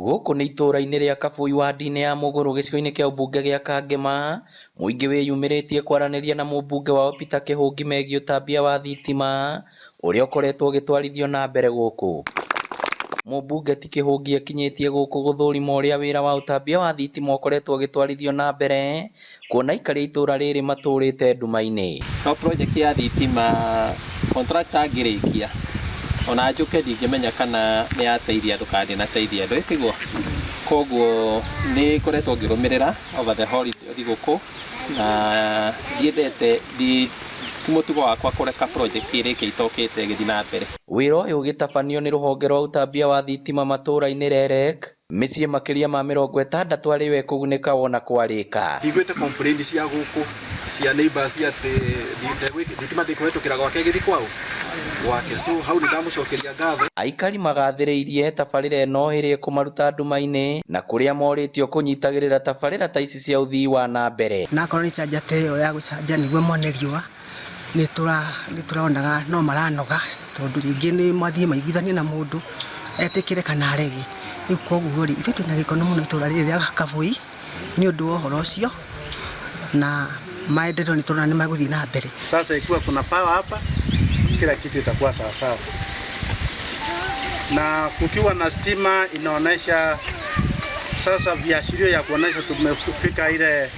Gũkũ nĩ itũũra-inĩ rĩa Kabui wadi-inĩ ya Mũgũrũ gĩcigo-inĩ kĩa ũmbunge gĩa Kangema. Mũingĩ wĩyumĩrĩtie kwaranĩria na mũmbunge wao Peter Kĩhũngi megiĩ ũtambia wa thitima ũrĩa ũkoretwo ũgĩtwarithio na mbere gũkũ. Mũmbunge ti Kĩhũngi akinyĩtie gũkũ gũthũrima ũrĩa wĩra wa ũtambia wa thitima ũkoretwo ũgĩtwarithio na mbere kuona aikari a itũũra rĩrĩ matũrĩte nduma-inĩ. No project ya thitima contractor angĩrĩkia ona njũke ndingĩmenya kana nĩ yateithia andũ kana ndĩnateithia andũ, ĩtiguo? Koguo nĩ ngoretwo ngĩrũmĩrĩra over the holiday thigũkũ na ndiendete ti mũtugo wakwa kũreka project ĩrĩke itokĩte ĩgĩthiĩ na mbere. Wĩra ũyũ ũgĩtabanio nĩ rũhonge rwa ũtambia wa thitima matũũra-inĩ REREC, mĩciĩ makĩria ma 60 arĩyo ĩkũgunĩka wona kwarĩka. Ndiguĩte complaint cia gũkũ cia neighbors atĩ thitima ndĩkũhetũkĩra gwake ĩgĩthiĩ kwao gwake, so hau nĩ ndamũcokeria ngatho. Aikari magathĩrĩirie tabarĩra ĩno ĩrĩa ĩkũmaruta nduma-inĩ na kũrĩa morĩtio kũnyitagĩrĩra tabarĩra ta ici cia ũthii wa na mbere. Na akorwo nĩ canja ta ĩyo ya gũcanja nĩguo mone riũa, nĩ tũronaga no maranoga tondũ rĩngĩ nĩ mathiĩ maiguithanie na mũndũ etĩkĩre kana arege. Rĩu koguo rĩ, ithuĩ twĩna gĩkeno mũno itũra rĩrĩ rĩa Kabui nĩ ũndũ wa ũhoro ũcio na maendeleo nĩ tũrona nĩ magũthiĩ na mbere. Sasa ikiwa kuna power hapa, kila kitu itakuwa sawasawa, na kukiwa na stima inaonesha sasa viashirio ya kuonesha tumefika ile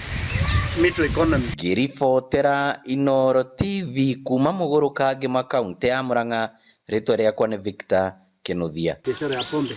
middle economy. Ngĩribotera Inooro TV kuma Mũgũrũ Kangema, kaũntĩ ya Murang'a, rĩtwa rĩakwa nĩ Victor Kĩnuthia. Biashara ya pombe.